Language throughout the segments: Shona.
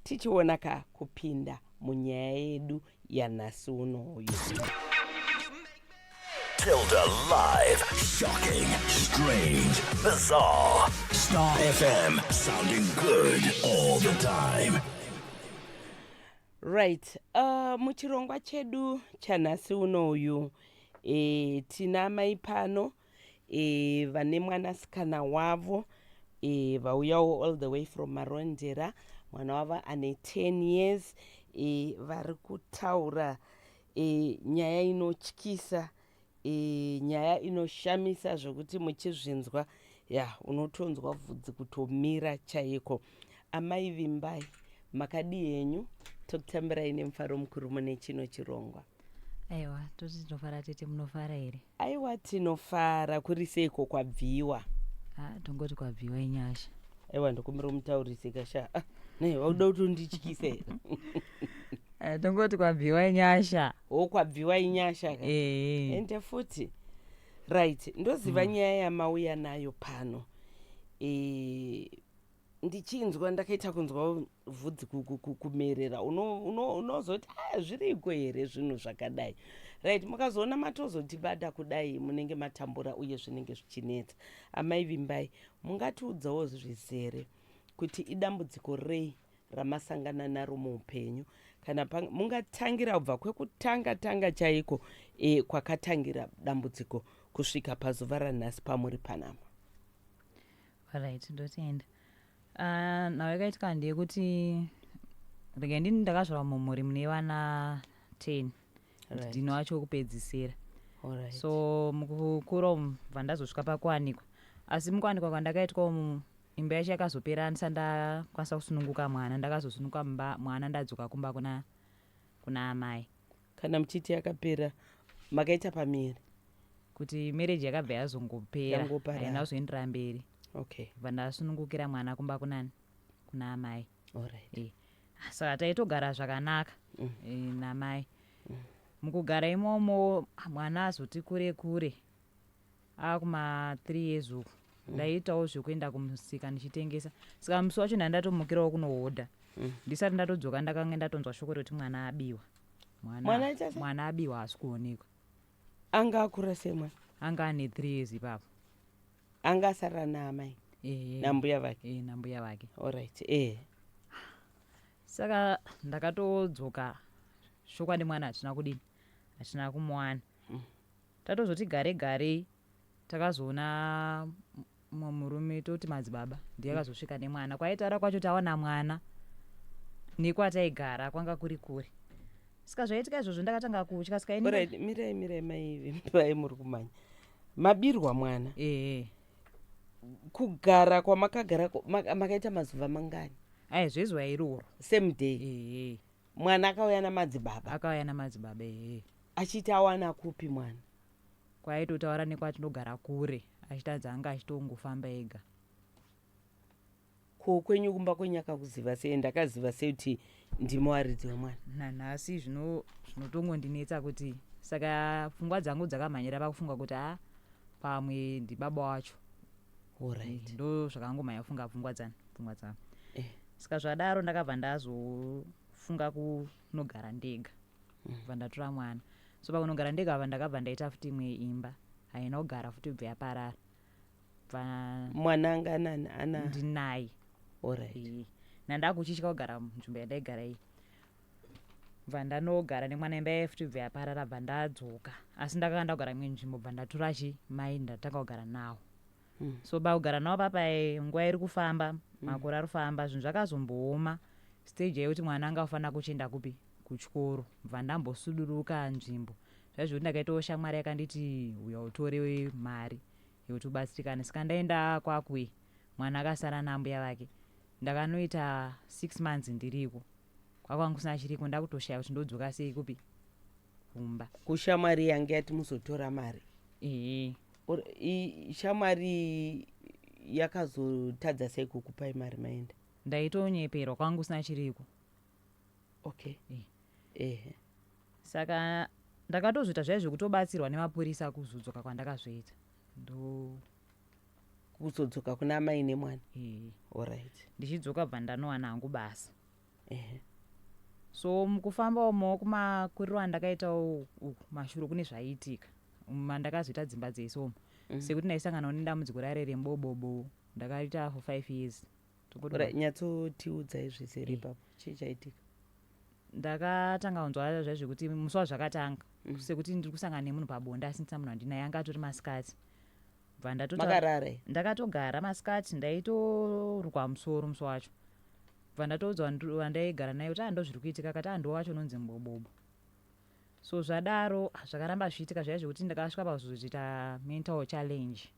Tichiona ka kupinda munyaya yedu yanhasi unoyu. Tilda Live. Shocking, strange, bizarre. Star FM, sounding good all the time. Right, muchirongwa chedu chanhasi unoyu tina mai pano vane mwanasikana wavo vauyawo all the way from Marondera. Mwana wavo ane 10 years. Vari kutaura nyaya inotyisa, nyaya inoshamisa zvokuti muchizvinzwa ya unotonzwa bvudzi kutomira chaiko. Amai Vimbai, makadii henyu? Tokutambirai nemufaro mukuru mune chino chirongwa. Aiwa, toti tinofara tete, munofara here? Aiwa, tinofara. Kuri seiko kwabviwa? Ha, tongoti kwabviwa inyasha. Aiwa, ndokumbira mutaurise kasha. Ah, ne wauda kutondityisa here? Tongoti kwabviwa inyasha. O, kwabviwa inyasha ka? Ee. Ende futi right, ndoziva nyaya yamauya nayo pano. Ndichinzwa ndakaita kunzwa vhudzi kumerera. Unozoti a zviriko here zvinhu zvakadai? Right, mukazoona matozotibata kudai, munenge matambura uye zvinenge zvichinetsa. Amai Vimbai, mungatiudzawo zvizere kuti idambudziko rei ramasangana naro muupenyu? Kana mungatangira kubva kwekutanga tanga chaiko, kwakatangira dambudziko kusvika pazuva ranhasi pamuri panapa. Alright, ndotenda. Nhau yakaitika ndeyekuti regai ndini ndakazvarwa mumhuri mune vana 10. Ndini wacho wekupedzisira. So mukukura umu bva ndazosvika pakuwanikwa, asi mukuwanikwa kwandakaitwa umu imba yacho yakazopera ndisati ndakwanisa kusununguka mwana. Ndakazosununguka mwana ndadzoka kumba kuna amai. Kana muchiti yakapera, makaita pamiri? Kuti marriage yakabva yazongopera. Yangoparara. Haina kuzoenderera mberi. Bva ndasunungukira mwana kumba kunani, kuna amai. Saka taitogara zvakanaka namai. Mukugara imomo mwana azoti kure kure akuma 3 years uku, ndaitawo zvekuenda kumusika ndichitengesa. Saka musi wacho ndandatomukirawo kunohodha. Ndisati ndatodzoka ndakanga ndatonzwa shoko rekuti mwana abiwa. Mwana aita sei? Mwana abiwa, haasi kuonekwa. Anga akura sei mwana? Anga ane 3 years ipapo. Anga asarira naamai? Ehe. Nambuya vake? Eh, nambuya vake. Alright, Saka ndakatodzoka, chokwadi mwana hatina kudini, hatina kumuwana. Tatozoti gare garei takazoona mumwe murume, toti madzibaba, ndiye akazosvika nemwana. Kwaitaura kwacho tawana mwana nekwataigara kwanga kuri kure. Saka zvaitika izvozvo ndakatanga kutya. Saka ini Alright, mirai, mirai, mai Vimbai, muri kumanya. Mabirwa mwana? Ehe. Kugara kwamakagara makaita mazuva mangani? Ai, zvezuva iroro. Same day? Ehe. Mwana akauya namadzibaba? Akauya namadzibaba, ehe. Achiti awana kupi mwana? Kwaitotaura nekwatinogara kure, achitadza, anga achitongofamba ega. Ko kwenyu, kumba kwenyu akakuziva sei? Ndakaziva sei kuti ndimi waridzi wemwana? Nanhasi zvinotongondinetsa kuti saka pfungwa dzangu dzakamhanyira pakufunga kuti a pamwe ndibaba wacho. Ndo zvakangomhanya kufunga pfungwa dzangu. Saka zvadaro ndakabva ndazofunga kunogara ndega. Bva ndatora mwana. So pakunogara ndega ava ndakabva ndaita futi imwe imba, haina kugara futi, bva yaparara. Bva Mwana anga anani ana? Ndinaye. Nandakuchitya kugara munzvimbo yandaigara iyi. Bva ndanogara nemwana, imba yaye futi bva yaparara. Bva ndadzoka, asi ndakanga ndakugara imwe nzvimbo. Bva ndatora chi mai, ndatanga kugara nawo. So pakugara nawo papa, nguva iri kufamba, makore ari kufamba, zvinhu zvakazombooma stage yekuti mwana anga afanira kuchienda kupi, kuchikoro. Bva ndambosuduruka nzvimbo zvaizvo kuti ndakaitawo shamwari yakanditi uya utore mari yekuti ubatsirikane. Saka ndaenda kwakwe, mwana akasara nambuya vake. Ndakanoita 6 months ndiriko, kwakwanga kusina chiriko. Ndakutoshaya kuti ndodzoka sei kupi, kumba. Kushamwari yange yati muzotora mari? Ehe. Shamwari yakazotadza sei kukupai mari maenda? Ndaitonyeperwa, kwanga kusina chiriko. Saka ndakatozoita zvai zvekutobatsirwa nemapurisa kuzodzoka kwandakazoita ndo Kuzodzoka kuna amai nemwana? Ehe. Alright. Ndichidzoka bva ndanowana hangu basa. Ehe. So mukufamba umo, kumakuriro andakaitawo uku mashure, kune zvaiitika mandakazoita dzimba dzese umo. Sekuti ndaisanganawo nedambudziko rare remubobobo, ndakaita for 5 years. Ora, nyatsotiudzai zvese ipapo, chii chaitika? Ndakatanga kunzwa zvaizvekuti musi wazvakatanga, sekuti ndiri kusangana nemunhu pabonde, asi ndisina munhu wandinaye, anga atori masikati, bva ndatota. Makarara here? Ndakatogara masikati, ndaitorukwa musoro musi wacho, bva ndatoudzwa wandaigara naye kuti, "Ando zviri kuitika." Akati, "Ando wacho unonzi mubobobo." So zvadaro, ah, zvakaramba zvichiitika zvaya zvekuti ndakasvika pakuzoita mental challenge,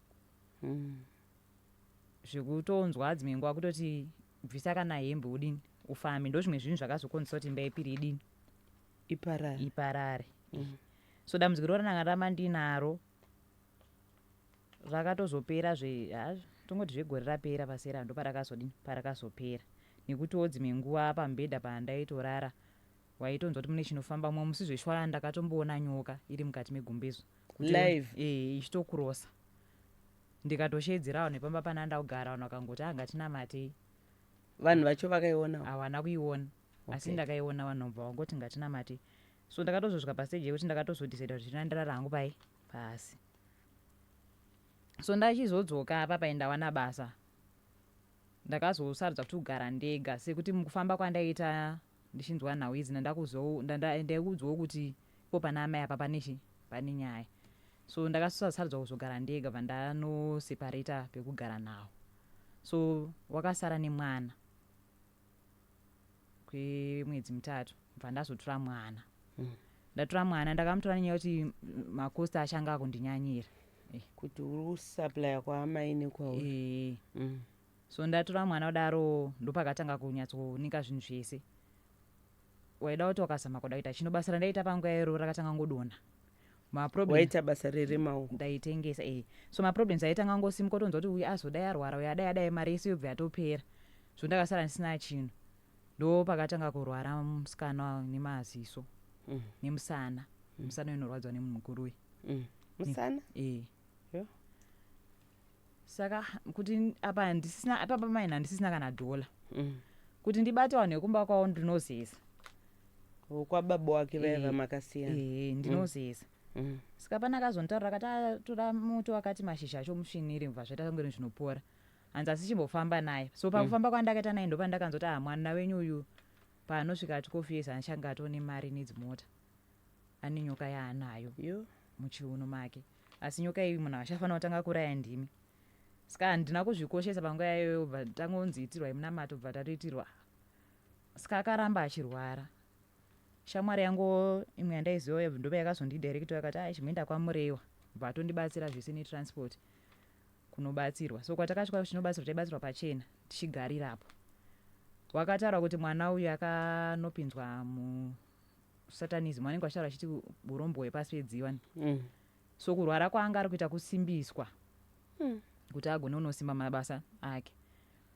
zvekutonzwa dzimwe nguva kutoti bvisa kana hembe udini ufambe. Ndo zvimwe zvinhu zvakazokonzesa kuti imba yepiri idini? Iparara. Iparare. So dambudziko roro ranga ramba ndinaro, rakatozopera zve, ha, tongoti zvegore rapera pasera ndo parakazodini, parakazopera, nekutiwo dzimwe nguva pamubhedha pandaitorara waitonzwa kuti mune chinofamba. Mumwe musi zveshwara ndakatomboona nyoka iri mukati megumbezo. Live? E, ichitokurosa. Ndikatoshedzera vanhu vepamba pana ndakugara, vanhu vakangoti, "Ah, ngatinamatei." Vanhu vacho vakaionawo? Havana kuiona, asi ndakaiona. Vanhu bva vangoti, "Ngatinamate." So ndakatozosvika pastage yekuti ndakatozodecida kuti ndinandirara hangu pai pasi. So ndachizodzoka apa pai ndawana basa, ndakazosarudza kuti kugara ndega, sekuti mukufamba kwandaita ndichinzwa nhau idzi, ndaikuudzwawo kuti ipo pana amai apa pane chi, pane nyaya. So ndakasarudza kuzogara ndega, bva ndanoseparata pekugara nawo. So wakasara nemwana kwemwedzi 3, bva ndazotora mwana. Ndatora mwana, ndakamutora nenyaya yekuti macosts achanga akundinyanyira. Kuti uri kusupplya kwaamai nekwauri. Eh. So ndatora mwana kudaro, ndopakatanga kunyatsonika zvinhu zvese. Waida kuti wakazama kuda kuita chino, basa randaita panguva iro rakatanga ngodonha, maproblem. Waita basa reremaoko? Ndaitengesa, e. So maproblems aitanga ngosimuka, utonzwa kuti uyu azodai arwara, uyu adai adai, mari yese yobva yatopera. So ndakasara ndisina chinhu. Ndo pakatanga kurwara musikana nemaziso nemusana. Musana inorwadzwa nemunhu mukuru uyu. Musana? E. Yo. Saka kuti apa handisisina, apa pamaini handisisina kana dhola kuti ndibate vanhu vekumba kwavo, ndinozeza. Kwababa wake vaiva makasiyana? E, ndinozeza. Saka pana akazonditaurira akati atora muti wakati, mashizha acho musvinire, mubva zvaita kunge zvinopora. Hanzi asi chimbofamba naye. So pakufamba kwandakaita naye, ndopandakanzoti, "Ah, mwana wenyu uyu paanosvika 12 years anochange atone mari nedzimota, ane nyoka yaanayo Yo. muchiuno make, asi nyoka iyi munhu achafanira kutanga kuraya ndimi." Saka handina kuzvikoshesa panguva iyoyo, bva tangonzi itirwai munamato, bva tatoitirwa. Saka akaramba achirwara. Shamwari yangu imwe yandaiziva ndopa yakazondidirecta, yakati, "Ai, chimboenda kwaMurewa." Bva atondibatsira zvese netransport kunobatsirwa. So kwatakasvika kuchinobatsirwa, taibatsirwa pachena tichigarirapo. Wakataura kuti mwana uyu akanopinzwa musatanism, vanenge vachitaura vachiti urombo hwepasi pedziva. So kurwara kwaanga ari kuita kusimbiswa kuti agone unosimba mabasa ake.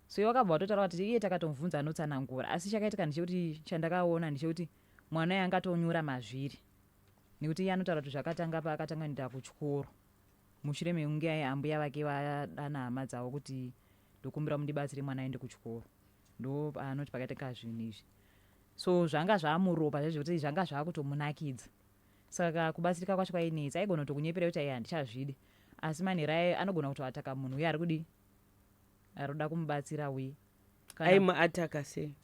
So iye wakabva watotaura kuti iye takatomubvunza anotsanangura, asi chakaitika ndechekuti, chandakaona ndechekuti mwana uyu angatonyura mazviri, nekuti iye anotaura kuti zvakatanga paakatanga kuenda kuchikoro, mushure mekunge ambuya vake vadana hama dzavo kuti, "Ndokumbira mundibatsire mwana aende kuchikoro." Ndo anoti pakaitika zvinhu izvi. So zvanga zvaamuropa zvezvekuti zvanga zvaakutomunakidza, saka kubatsirika kwacho kwainetsa. Aigona kutokunyepera kuti, "Ai, handichazvidi," asi manhero aye anogona kutoataka munhu uye ari kudi, ari kuda kumubatsira uye. Aimuataka sei?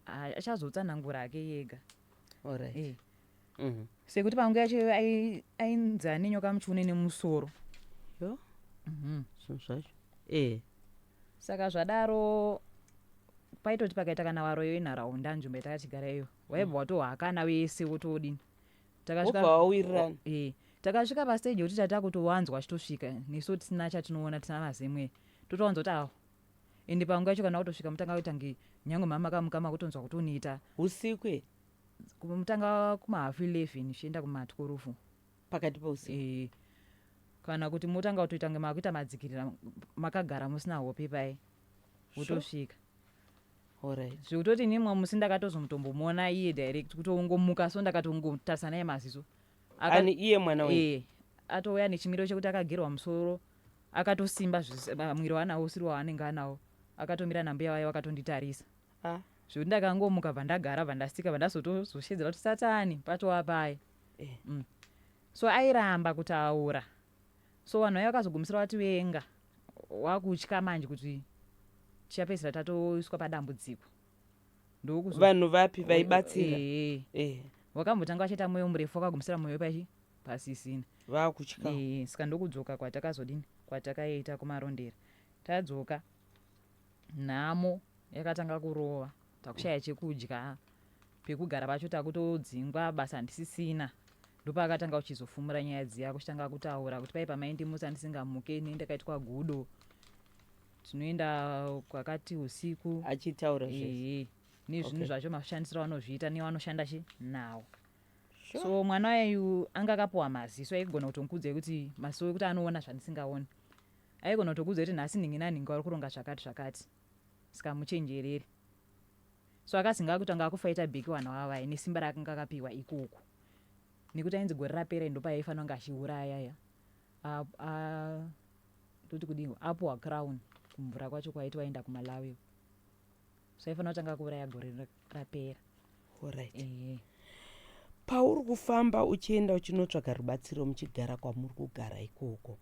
Achazotsanangura hake yega. Alright. Eh. Sekuti panguva yacho ainzi ane nyoka muchiune nemusoro. Yo, zvinhu zvacho e. Saka zvadaro, paitoti pakaita kana waroyo inharaunda, nzvimbo yatakachigara iyo, waibva watohakana wese wotodini. Wobva wawirirana. E, takasvika pastage yekuti tata kutowanzwa achitosvika, nesu tisina chatinoona, tisina mazimwe, totowanzwa kuti awo. Ende panguva yacho kana watosvika, mutanga kuita nge nyange mama kamuka, makutonzwa kuti unoita. Usiku e? Mutanga kuma 11:30 zvichienda kuma12. Pakati pousiku? E, kana kuti motanga kutoita nge makuita madzikirira, makagara musina hope pai, wotosvika. Zvekutoti ini mumwe musi ndakatozomutombomuona iye direct, kutongomuka, so ndakatongotarisa naye maziso. Ani, iye mwana wenyu? E, atouya nechimiro chekuti akagerwa musoro, akatosimba, mwiri waanawo usiri waanenge anawo, akatomira nambuya vaye vakatonditarisa. Ah. Zvekuti ndakangomuka bva ndagara bva ndastika bva ndazotozoshedzera kuti satani patova pai. So airamba kutaura. So vanhu vaiva vakazogumisira vati venga wakutya manje kuti tichapedzisira tatoiswa padambudziko. Ndokuzo Vanhu vapi vaibatsira? Eh. Wakambotanga vachiita mwoyo murefu, wakagumisira mwoyo pachi pasisina. Vakutya. Saka ndokudzoka kwatakazodini, kwatakaita kuMarondera. Tadzoka, nhamo yakatanga kurova, takushaya chekudya, pekugara pacho takutodzingwa, basa handisisina. Ndopakatanga kuchizofumura nyaya dziya, kuchitanga kutaura kuti pai pamaindimutsa ndisingamuke, ini ndakaitwa gudo, tinoenda kwakati usiku. Achitaura zvese. Nezvinhu zvacho, mashandisiro anozviita nevanoshanda chi nawo. So mwana uyu anga akapiwa maziso aigona kutomukudzai kuti maziso ekuti anoona zvandisingaoni, aigona kutokudzai kuti nhasi nhingi nanhingi vari kuronga zvakati zvakati, saka muchenjerere. So akazinga akutanga akufaita bheki vanhu vavai nesimba raakanga akapiwa ikoko, nekuti ainzi gore rapera ndopaifanira kunge achiuraya ya toti kudini, apuwa crown kumvura kwacho kwaiti waenda kuMalawi, so aifanira kutanga kuuraya gore rapera. Alright. Ehe. Pauri kufamba uchienda uchinotsvaga rubatsiro muchigara kwamuri kugara ikoko,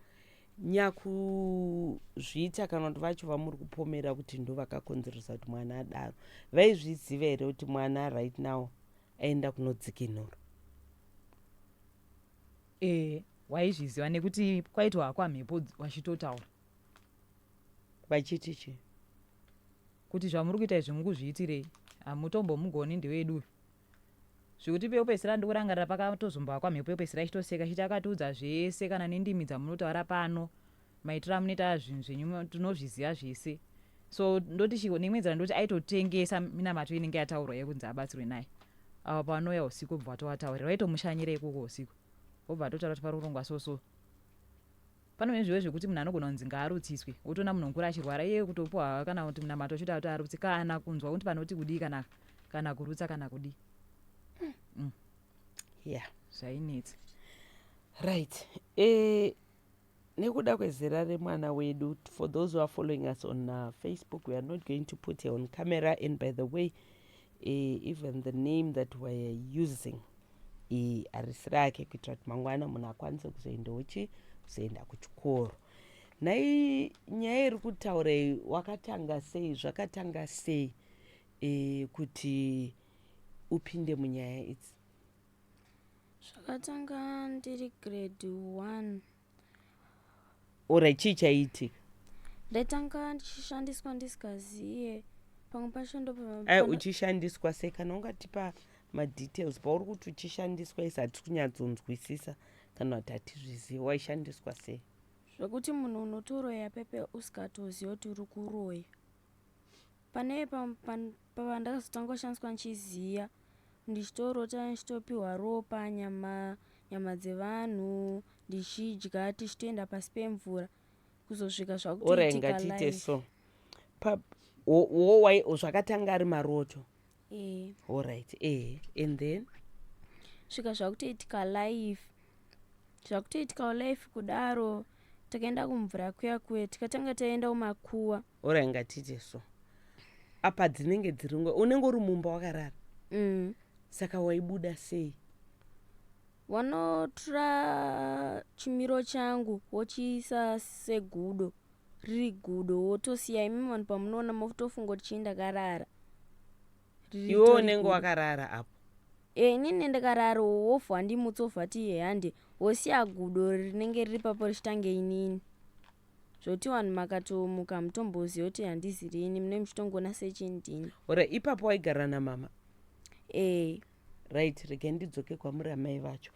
nyakuzviita kana kuti vacho vamuri kupomera kuti ndo vakakonzeresa kuti mwana adaro, vaizviziva here kuti mwana right now aenda kunodzikinura? Waizviziva nekuti kwaitwa kwamhepo vachitotaura. Vachiti chii? Kuti zvamuri kuita izvi mukuzviitirei, hamutombomugoni, ndewedu uyu. Zvekuti pekupedzisira ndikurangarira pakatozomba kwamhepo yekupedzisira ichitoseka ichiti akatiudza zvese, kana nendimi dzamunotaura pano, maitiro amunoita zvinhu zvenyu tinozviziva zvese. So ndoti chiko neimwe nzira ndoti aitotengesa minamato inenge yataurwa yekunzi abatsirwe naye. Ava pavanouya usiku obva vatovataurira, vaitomushanyira ikoko usiku, obva atotaura kuti pari kurongwa so. So pane zviwe zvekuti munhu anogona kunzi ngaarutsiswe, wotoona munhu mukuru achirwara, iye kutopuwa kana kuti munamato uchiti ati arutsi, kana kunzwa kuti panoti kudii, kana kurutsa kana kudii. Zvainetsa. Right. Nekuda kwezera remwana wedu, for those who are following us on Facebook, we are not going to put her on camera. And by the way, even the name that we are using harisi rake, kuitira kuti mangwana munhu akwanise kuzoendawo chi kuzoenda kuchikoro. Nhai, nyaya iri kutaura iyi wakatanga sei, zvakatanga sei kuti upinde munyaya idzi? Zvakatanga ndiri grade 1. Ora, chii chaiitika? Ndaitanga ndichishandiswa ndisingaziye, pamwe pacho ndo Ai, uchishandiswa sei? Kana ungatipa madetails pauri kuti uchishandiswa, isi hatisi kunyatsonzwisisa kana kuti hatizvizivi, waishandiswa sei? Zvekuti munhu unotoroya pepe usingatozivi kuti uri kuroya. Pane pavandakazotanga kushandiswa ndichiziya, ndichitorota ndichitopiwa ropa, nyama, nyama dzevanhu ndichidya, tichitoenda pasi pemvura, kuzosvika Ora, zvakutoitika ngatiite live. so zvakatanga ari maroto? Eh. Alright, and then? Svika zvakutoitika live, zvakutoitikawo live kudaro, takaenda kumvura kuya kuya, tikatanga taenda kumakuwa. Ora, ngatite so, apa dzinenge dziri nguva unenge uri mumba wakarara? Saka waibuda sei? Wanotora chimiro changu wochiisa segudo, riri gudo, wotosiya. Imi vanhu pamunoona motofunga kuti chii, ndakarara. Iwe Ritori unenge gudo. wakarara apo? E, inini ndakarara, wobva wandimutsa, wobva ti hande, wosiya gudo rinenge riri papo richitange inini, zvokuti vanhu makatomuka mutomboziva kuti handiziri ini, munenge muchitongoona sechindini. Ora, ipapo waigara namama? E. Right, regai ndidzoke kwamuri amai vacho.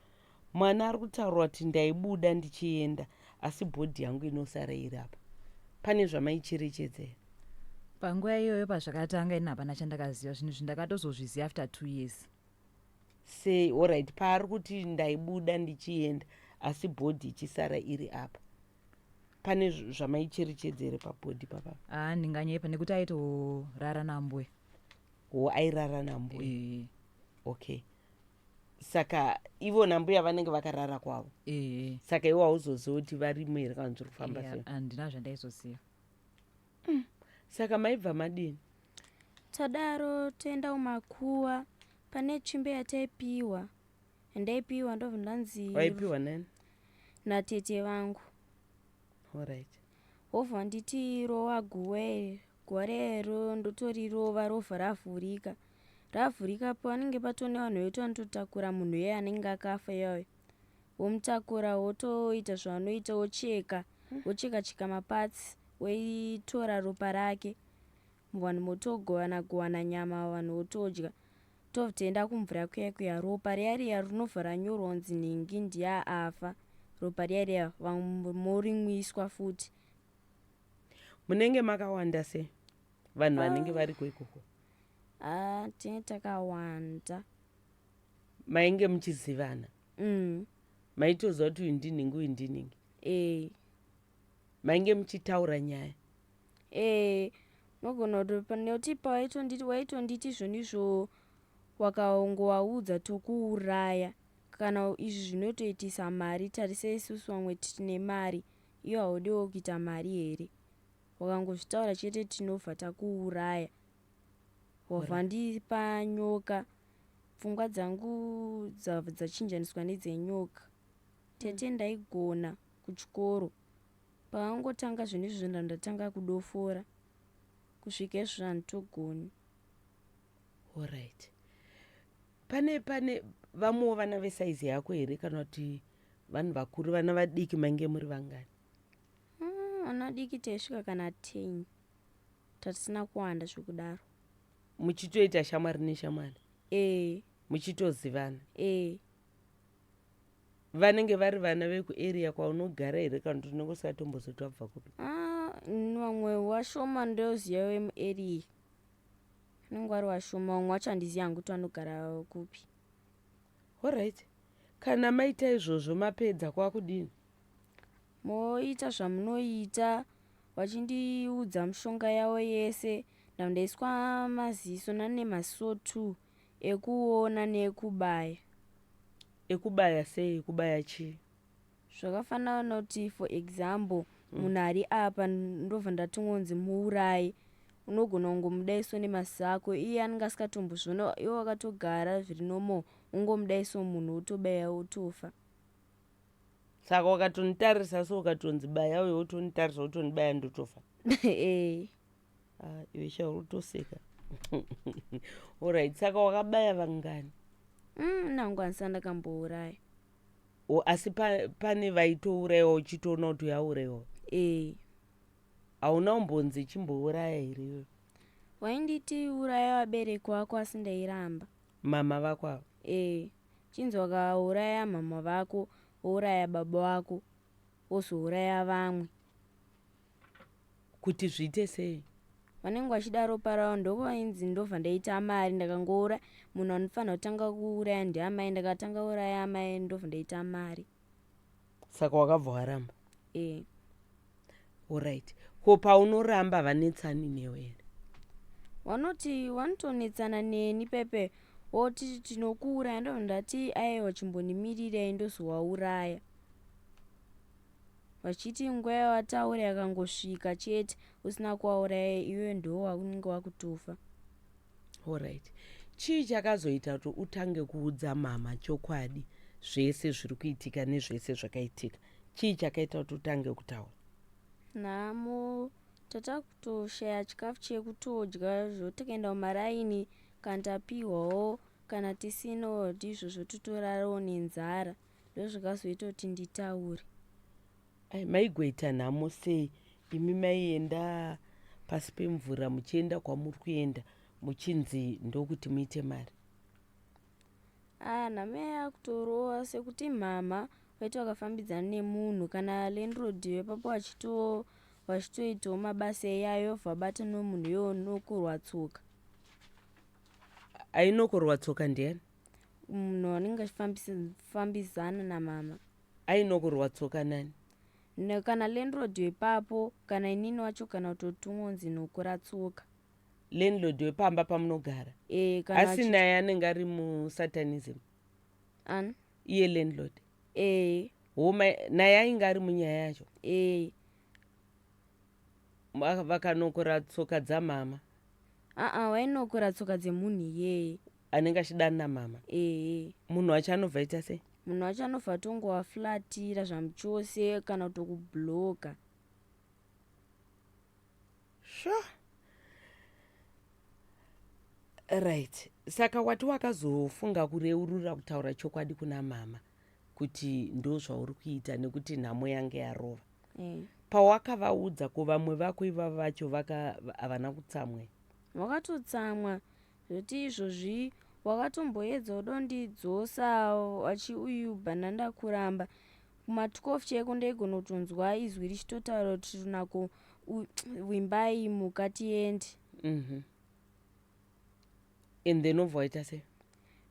Mwana ari kutaurwa kuti ndaibuda ndichienda asi body yangu inosara iri apa, pane zvamaicherechedza here? Panguva iyoyo pazvakatanga, ini hapana chandakaziva. Zvinhu izvi ndakatozozviziva after 2 years. Sei? Alright, paari kuti ndaibuda ndichienda asi body ichisara iri apa, pane zvamaicherechedza here pabody papa? Haa, ndinganyepa, nekuti aitorara nambuya. O, airara nambuya? Eh. Okay, saka ivo nambuya vanenge vakarara kwavo? Eh. Saka iwo hauzozivi kuti varimo here kana zviri kufamba sei? Handina zvandaizoziva. Saka maibva madini? Tadaro toenda kumakuva pane tsvimbo yataipiwa yandaipiwa ndobva ndanzi Waipiwa nani? Natete vangu. Allright. Wobva nditi rova guva iri, guva rero ndotorirova robva ravhurika. Ravhurika panenge patone vanhu vetu vanototakura munhu iye anenge akafa iyayo, womutakura wotoita zvavanoita, wocheka wocheka cheka maparts, woitora ropa rake, vanhu motogovana govana nyama, vanhu votodya. Tobva kumvura kuya kuya, ropa riya riya rinobva ranyorwa kunzi nhingi ndiye afa. Ropa riya riya vamwe morimwiswa futi. Munenge makawanda sei vanhu vanenge variko ikoko? Ah, tinenge takawanda. Mainge muchizivana? Mm. Maitoziva kuti uyu ndinhingi, uyu ndinhingi? E. Mainge muchitaura nyaya? E, unogona kuti nekuti pawaitonditi waitonditi zvonizvo wakaongowaudza tokuuraya, kana izvi zvinotoitisa mari. Tarisei isusu vamwe tine mari, iyo haudiwo kuita mari here? Wakangozvitaura chete tinobva takuuraya. Wabva ndipa nyoka, pfungwa dzangu dzabva dzachinjaniswa nedzenyoka. Tete, ndaigona kuchikoro. Pakangotanga zvinhu izvozvo ndandatanga kudofora kusvika izvozvo handitogoni. Allright, pane vamwewo vana vesaizi yako here kana kuti vanhu vakuru, vana vadiki mainge muri vangani? Vana diki taisvika kana 10, tatisina kuwanda zvekudaro. Muchitoita shamwari neshamwari? E. Muchitozivana? E. Vanenge vari vana vekuarea kwaunogara here kana kuti unenge usingatombozoti wabva kupi? Ah, vamwe washoma ndoziva vemuarea, vanenge vari vashoma. Vamwe vacho handizivi hangu kuti vanogara kupi. Allright, kana maita izvozvo mapedza kwakudini? Moita zvamunoita, vachindiudza mishonga yavo yese. Ndandaiswa maziso nane maziso 2 ekuona neekubaya. Ekubaya sei? Kubaya chii? Zvakafanana nokuti, for example, munhu ari apa, ndobva ndatongonzi muurayi. Unogona kungomudaiso nemaziso ako, iye anenge asingatombozviona. Iwe wakatogara zviri normal, ungomudaiso munhu wotobaya, wotofa. Saka wakatonitarisa so, ukatonzi baya uyo, wotonitarisa, wotonibaya, ndotofa? E. Ah, iwe shauri utoseka. Allright, saka wakabaya vangani? Nangu handisati ndakambouraya. O, asi pane vaitourayiwa uchitoona kuti yaurayiwa? E. Hauna kumbonzi chimbouraya here iwewe? Wainditi uraya vabereki vako, asi ndairamba. Mama vako ava? E, chinzi wakauraya mama vako, wouraya baba vako, wozouraya vamwe. Kuti zviite sei? Vanenge vachida ropa ravo. Ndovainzi ndobva ndaita mari. Ndakangoura munhu anofanira kutanga kuuraya ndiamai, ndakatanga kuuraya amai, ndobva ndaita mari. Saka wakabva waramba? E. Allright, ko paunoramba vanetsani newe here? Vanoti vanotonetsana neni pepe, woti tinokuuraya. Ndobva ndati aiwa, chimbondimirirai ndozowauraya. Vachiti nguva yavataura yakangosvika chete usina kuwauraya, iwe ndo waunenge wakutofa. Allright, chii chakazoita kuti utange kuudza mama chokwadi, zvese zviri kuitika nezvese zvakaitika? Chii chakaita kuti utange kutaura? Nhamo. Tata kutoshaya chikafu chekutodya, zvotikaenda kumaraini kana tapiwawo, kana tisinawo ndizvozvo, totorarawo nenzara. Ndozvakazoita kuti nditaure. Ai, maigoita nhamo sei imi maienda pasi pemvura, muchienda kwamuri kuenda, muchinzi ndokuti muite mari? Ah, nhamo yakutorova sekuti mama vaiti vakafambidzana nemunhu kana landlord vepapo vachitoitawo mabasa iyayo, vabata nomunhu iyoyo nokurwa tsoka. Ainokorwa tsoka ndiani? Munhu anenge achifambidzana namama. Ainokorwa tsoka nani? Kana landlord wepapo, kana inini wacho, kana kutotumwa kunzi nokura tsoka. Landlord wepamba pamunogara? E, kana Asi naye anenge ari musatanism? Ani? Iye landlord? E. Homa naye ainge ari munyaya yacho? E. Vakanokora tsoka dzamama? Aa, wainokora tsoka dzemunhu iyeye. Anenge achidana namama? Ehe. Munhu wacho anobva aita sei? Munhu wacho anobva tongowafulatira zvamuchose kana kutokubhuloka. Sure, right. Saka wati wakazofunga kureurura, kutaura chokwadi kuna mama kuti ndo zvauri kuita nekuti nhamo yange yarova? E. Pawakavaudza, ko vamwe vako ivava vacho vaka havana kutsamwe? Wakatotsamwa zvoti izvozvi wakatomboedza kudondidzosa achi uyu bhananda kuramba kuma12 chaiko. Ndaigona kutonzwa izwi richitotaura kuti, "Runako, Vimbai, muka tiende." And then obva waita sei?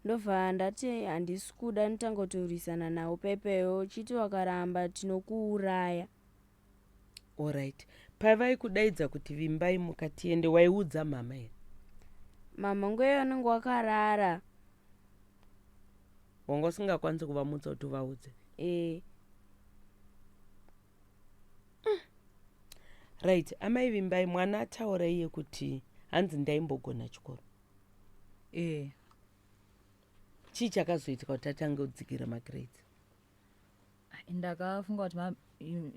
Ndobva ndati handisi kuda. Ndotanga kutorwisana nawo paipayo, chiti wakaramba tinokuuraya. Allright, pavaikudaidza kuti, "Vimbai, mukatiende," waiudza mama here? Mama nguva iyo vanenge wakarara. Wanga usingakwanisi kuvamutsa kuti uvaudze? E. Right. Amai Vimbai, mwana ataura iye kuti hanzi ndaimbogona chikoro. E. Chii chakazoitika kuti atange kudzikira magrades? Ndakafunga kuti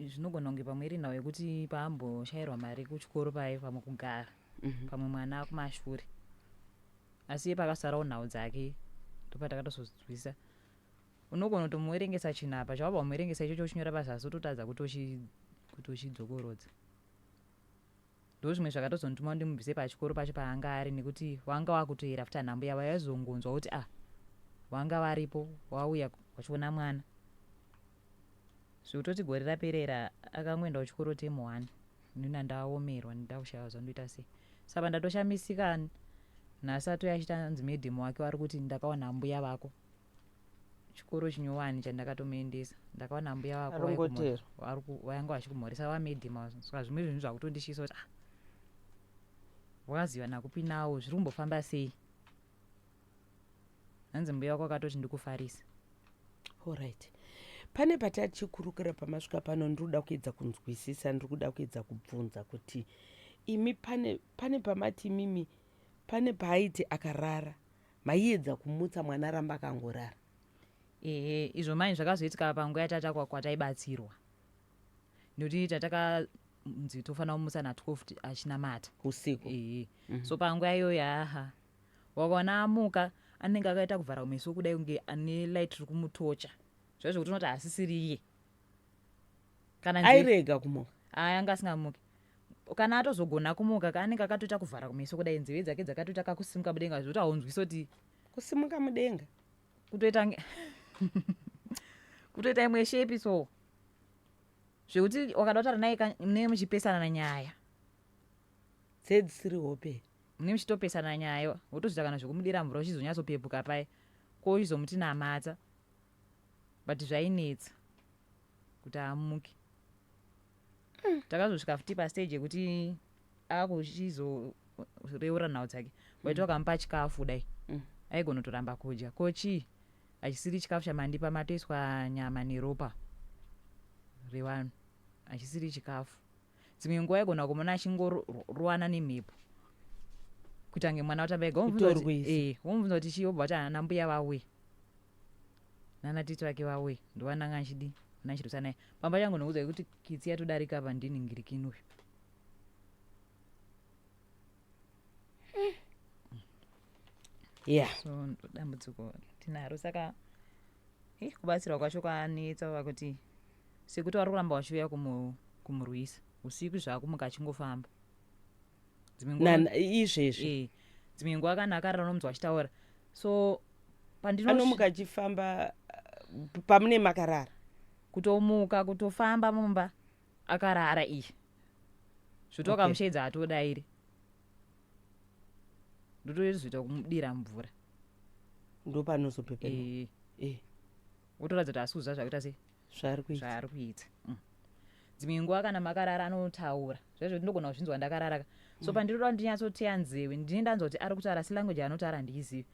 zvinogona kunge pamwe iri nhau yekuti paamboshayirwa mari kuchikoro paye, pamwe kugara pamwe mwana kumashure, asi iye pakasarawo nhau dzake ndopatakatozozwisisa. Unogona kutomuverengesa chinhu apa, chawabva kumuverengesa ichocho uchinyora pazasi, wototadza kuti uchidzokorodza. Ndo zvimwe zvakatozondituma kuti ndimubvise pachikoro pacho paanga ari, nekuti wanga wakutoera futi anhambo yavo yaizongonzwa kuti ah, wanga varipo, wauya wachiona mwana. Zvekutoti gore raperera akangoenda kuchikoro term one. Nina ndaomerwa, ndakushaya zvandoita sei. Saka ndatoshamisika nhasi atouya achiti anzi madam wake vari kuti ndakawana mbuya vako chikoro chinyowani chandakatomuendesa, ndakawana mbuya vako. Arongotera. Vayanga vachikumhoresa vamadam. Saka zvimwe zvinhu zvakutondishisa kuti ah, wakaziva nakupi nawo, zviri kumbofamba sei? Hanzi mbuya wako akatoti ndikufarisa. Allright, pane patachikurukura pamasvika pano. Ndiri kuda kuedza kunzwisisa, ndiri kuda kuedza kubvunza kuti imi pane pamati imimi pane paaiti akarara, maiedza kumutsa mwana, aramba akangorara. Ehe, izvo mani zvakazoitika panguva yatata kwataibatsirwa, nekuti tatakanzi tofanira kumutsa na12 achinamata. Usiku? Ehe. So panguva iyoyo, haha, wakaona amuka anenge akaita kuvhara kumeso kudai kunge ane light riri kumutocha, zvai zvokuti unoti haasisiriye kana Airega kumuka? Aya, anga asingamuki. Kana atozogona kumuka ka, anenge akatoita kuvhara kumeso kudai, nzeve dzake dzakatoita kakusimuka mudenga zvokuti haunzwisi kuti Kusimuka mudenga? Kutoita imwe shape so, zvekuti wakada kutaura naye munenge muchipesana nanyaya. Dzedzisiri hope? Munenge muchitopesana nyaya, wotozoita kana zvekumudira mvura, uchizonyatsopepuka paye ko uchizomuti namata, but zvainetsa kuti amuke. Takazosvika futi pastage yekuti akuchizoreura nhau dzake, waiti wakamupa chikafu dai aigona kutoramba kudya. Ko chii hachisiri chikafu chamandipa, matoiswa nyama neropa revanhu, hachisiri chikafu. Dzimwe nguva aigona kumuona achingorowana nemhepo kuita kunge mwana watamba ega. Kutorwisa. Womubvunza kuti chii, wobva kuti ana mbuya vauya nana titi vake vauya, ndovananga achidi nachirwisa naye pamba changu. Nokuudza kuti kitsi yatodarika apa, ndini ngirikini uyu. So ndo dambudziko tinaro. Saka kubatsirwa kwacho kwanetsa, pakuti sekuti vari kuramba vachiuya kumurwisa usiku, zvakumuka achingofamba. Dzimwe nguva Izvezvi? Dzimwe nguva kana akarara unomunzwa achitaura, so pandino Anomuka achifamba pamune makarara? Kutomuka kutofamba mumba akarara iye, zvoti wakamusheedza atodairi, ndotozoita kumudira mvura. Ndopanozopepena? Wotoratidza kuti asi kuziva zvakuita sei. Zvaari kuita. Zvaari kuita. Dzimwe nguva kana makarara anotaura zvaizvo kuti ndogona kuzvinzwa ndakarara ka. So pandinoda kuti ndinyatsoteya nzeve, ndine ndanzwa kuti ari kutaura, asi language yaanotaura handiizivi.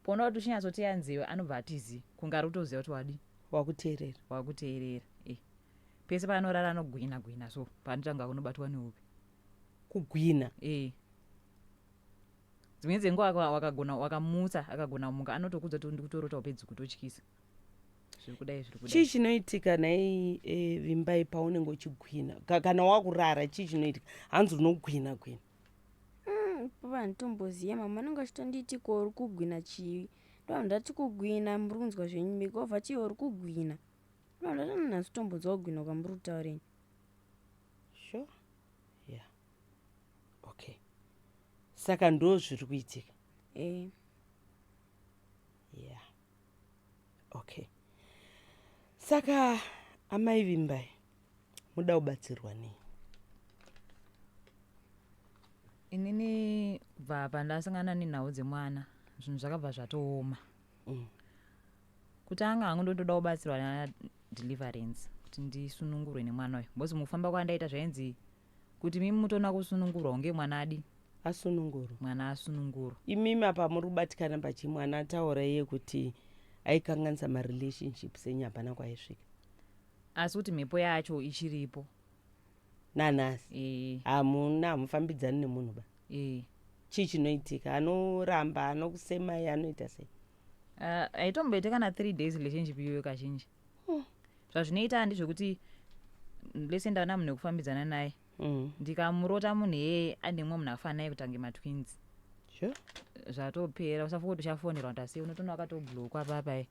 Ponoda kuti uchinyatsoteya nzeve, anobva atizi kunge ari kutoziva kuti wadi Wakuteerera. Wakuteerera. Pese paanorara anogwina gwina, so paanotanga kunobatwa neupi. Kugwina? E. Dzimweni dzenguva wakagona wakamutsa, akagona kumuka, anotokudza kuti ndikutorota upedzi kutotyisa, zviri kudai, zviri Chii kudai. chinoitika nhai, Vimbai, paunenge uchigwina? Kana wakurara, chii chinoitika? Hanzi unogwina gwina. Papa, handitomboziva. Mama anenge achitonditi, "Ko uri kugwina chii?" Ndobva ndati, "Kugwina muri kunzwa zvenyu mika." Obva ti, "Uri kugwina." Ndobva ndati, "Nhasi tombonzwa kugwina kwamuri kutaureni." Sure, yeah, okay. Saka ndo zviri kuitika? E. Yeah, okay. Saka amai Vimbai, muda kubatsirwa nei? Inini kubva pandasangana nenhau dzemwana, zvinhu zvakabva zvatooma. Kutanga hangu ndotoda kubatsirwa nadeliverance kuti ndisunungurwe nemwana uyu, because mukufamba kwandaita zvainzi kuti mimi mutoona kusunungurwa kunge mwana adi Asunungurwa. Mwana asunungurwa. Imimi apa muri kubatikana pachimwana ataura iye kuti aikanganisa marelationships enyu, hapana kwaisvika. Asi kuti mhepo yacho ichiripo. Nanhasi? E. Hamuna, hamufambidzani nemunhu ba? E. Chii chinoitika? Anoramba, anokusemai, anoita sei? Haitomboite kana 3 days relationship iyoyo kazhinji. Zvazvinoita ndezvekuti lese ndaona munhu wekufambidzana naye, ndikamurota munhu iyeye ane mumwe munhu afanana naye, kutange matwins, zvatopera. Usafunga kuti uchafonerwa kuti asi unotoona wakatoblockwa papai,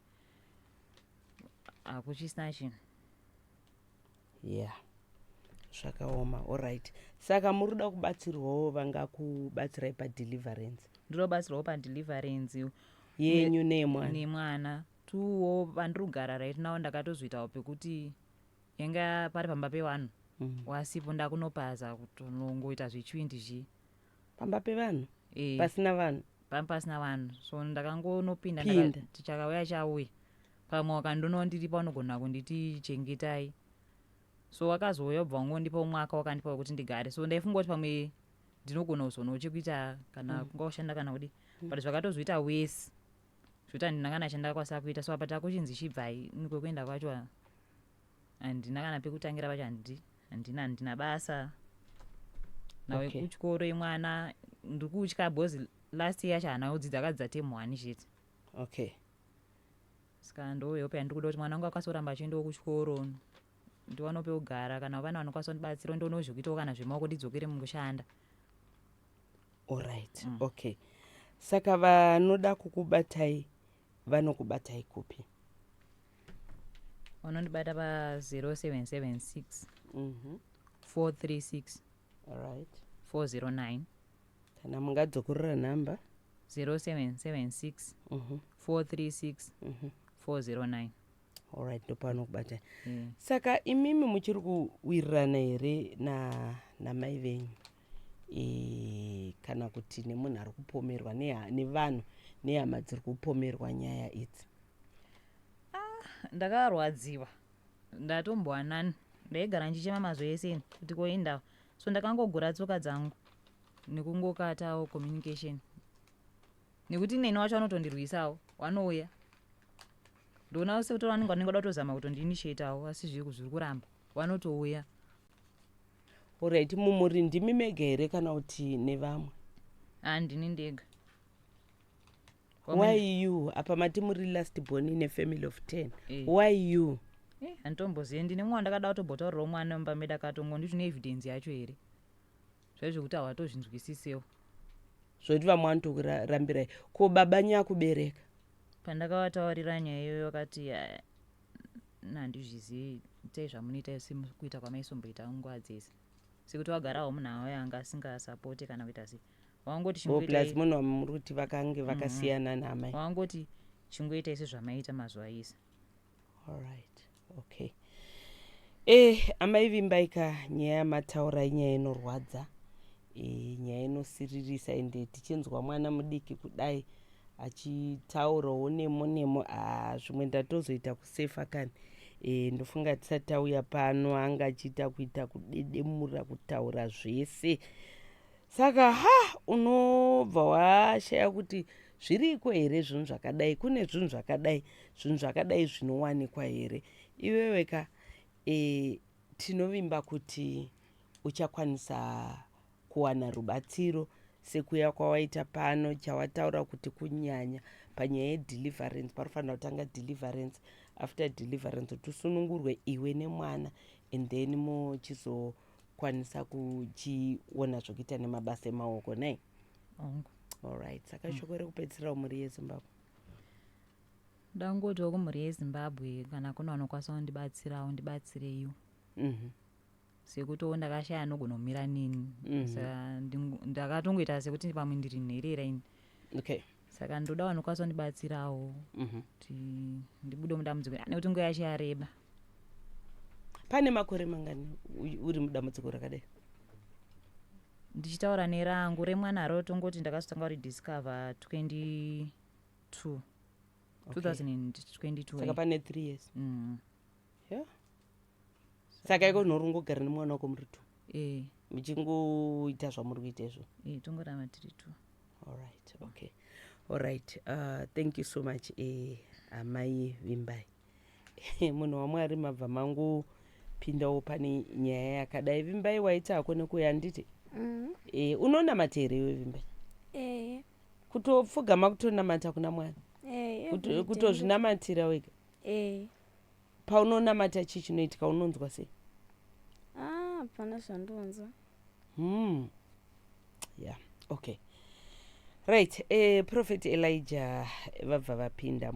hakuchisina chinhu. Yeah, zvakaoma. Alright, saka muri kuda kubatsirwawo, vangakubatsirai padeliverance? Ndinobatsirwawo padeliverance. Yenyu neyemwana? Nemwana tuwo. Vandiri kugara right now, ndakatozoitawo pekuti yanga pari pamba pevanhu, wasipo, ndakunopaza kutonongoita zvechiwindi zhii. Pamba pevanhu? E. Pasina vanhu? Pamba pasina vanhu, so ndakangonopinda. Pinda. Chakauya chauya. Pamwe wakandonawo ndiripo, anogona kunditi chengetai. So wakazouya ubva wangondipa mwaka wakandipa wekuti ndigare. So ndaifunga kuti pamwe ndinogona kuzonawo chekuita kana kunga kushanda kana kudi, but zvakatozoita wese zvokuti handina kana chandakwanisa kuita. So apa takuchinzi chibvai, kwekuenda kwacho handina kana pekutangira pacho, handina basa nawe. Kuchikoro imwana ndikutya because last year yacho haana kudzidza, akadzidza term one chete. Saka ndoyopa yandiri kuda kuti mwana wangu akwanise kuramba achiendawo kuchikoro, ndiwanewo pekugara, kana vana vanokwanisa kundibatsira, ndionewo zvekuitawo kana zvemaoko, ndidzokere mukushanda. Alright. Okay, saka vanoda kukubatai vanokubatai kupi? Vanondibata pa0776 436 409. Kana mungadzokorora nhamba? 0776 436 409. Alright, ndopanokubatai. Yeah. Saka imimi muchiri kuwirirana here namai venyu, kana kuti nemunhu ari kupomerwa nevanhu, nehama dziri kupomerwa nyaya idzi? Ndakarwadziwa, ndatombowanani, ndaigara ndichichema mazuva ese ini kuti koindawo. So ndakangogura tsoka dzangu nekungokatawo communication, nekuti neni wacho vanotondirwisawo, vanouya, ndoona sekuti vanenge vada kutozama kutondiinitiatawo, asi zviri kuramba, vanotouya. Alright, mumuri ndimi mega here kana kuti nevamwe? Handini ndega. Why you? Apa mati muri last born in a family of 10. Eh. Why you? Eh, handitombozivi. Ndine mumwe wandakada kutombotaurirawo mwana mumba medu, akatongonditi, "Une evidence yacho here?" Zvaizvokuti havatozvinzwisisewo. Zvoti vamwe vanotokurambirai. Ko baba nyakubereka? Pandakavataurira nyaya iyoyo vakati, "Ah, handizvizivi, itai zvamunoita sekuita kwamaisomboita nguva dzese." Sekuti wagarawo munhu auya anga asingasapoti kana kuita sei, wangoti Oh, plus chingoitai. Munhu wamuri kuti vakange vakasiyana namai. Wangoti chingoitai sezvamaita mazuva ese. Alright, okay. Amai Vimbaika, nyaya yamataura inyaya inorwadza, nyaya inosiririsa. Ende tichinzwa mwana mudiki kudai achitaurawo nemo nemo, haa, zvimwe ndatozoita kusefa kani. Ndofunga tisati tauya pano anga achiita kuita kudedemura kutaura zvese. Saka ha, unobva washaya kuti zviriko here zvinhu zvakadai, kune zvinhu zvakadai, zvinhu zvakadai zvinowanikwa here iwewe ka? Tinovimba kuti uchakwanisa kuwana rubatsiro. Sekuya kwawaita pano, chawataura kuti kunyanya panyaya yedeliverance, panofanira kutanga deliverance. After deliverance, kuti usunungurwe iwe nemwana, and then muchizokwanisa kuchiona zvokuita nemabasa emaoko, nai? Hongu. Allright, saka shoko rekupedzisira kumhuri yeZimbabwe? Ndangotiwo kumhuri yeZimbabwe, kana kune vanokwanisa kundibatsirawo, ndibatsireiwo. Sekutiwo ndakashaya anogona kumira neni. Saka ndakatongoita sekuti pamwe ndiri nherera ini. Saka ndoda vanokwanisa kundibatsirawo kuti ndibude mudambudziko, nekuti nguva yacho yareba. Pane makore mangani uri mudambudziko rakadai? Ndichitaura nerangu, remwana haro tongoti ndakazotanga kuridiscover 22. 2022. Saka pane 3 years? Mm. Yeah, saka iko nhori ungogara nemwana wako muri two? Eh. Muchingoita zvamuri kuita izvo? Eh, tongorama tiri two. Allright, okay, allright, thank you so much, amai Vimbai. Munhu waMwari, mabva mangopindawo pane nyaya yakadai. Vimbai, waita hako nekuuya, handiti? Mm. Unonamata here iwe, Vimbai? Eh. Kutopfugama, kutonamata kuna Mwari? Eh, every day. Kutozvinamatira wega? Eh. Paunonamata, chii chinoitika? Unonzwa sei? Ah, hapana zvandonzwa. Yeah, okay, right. Prophet Elijah vabva vapinda.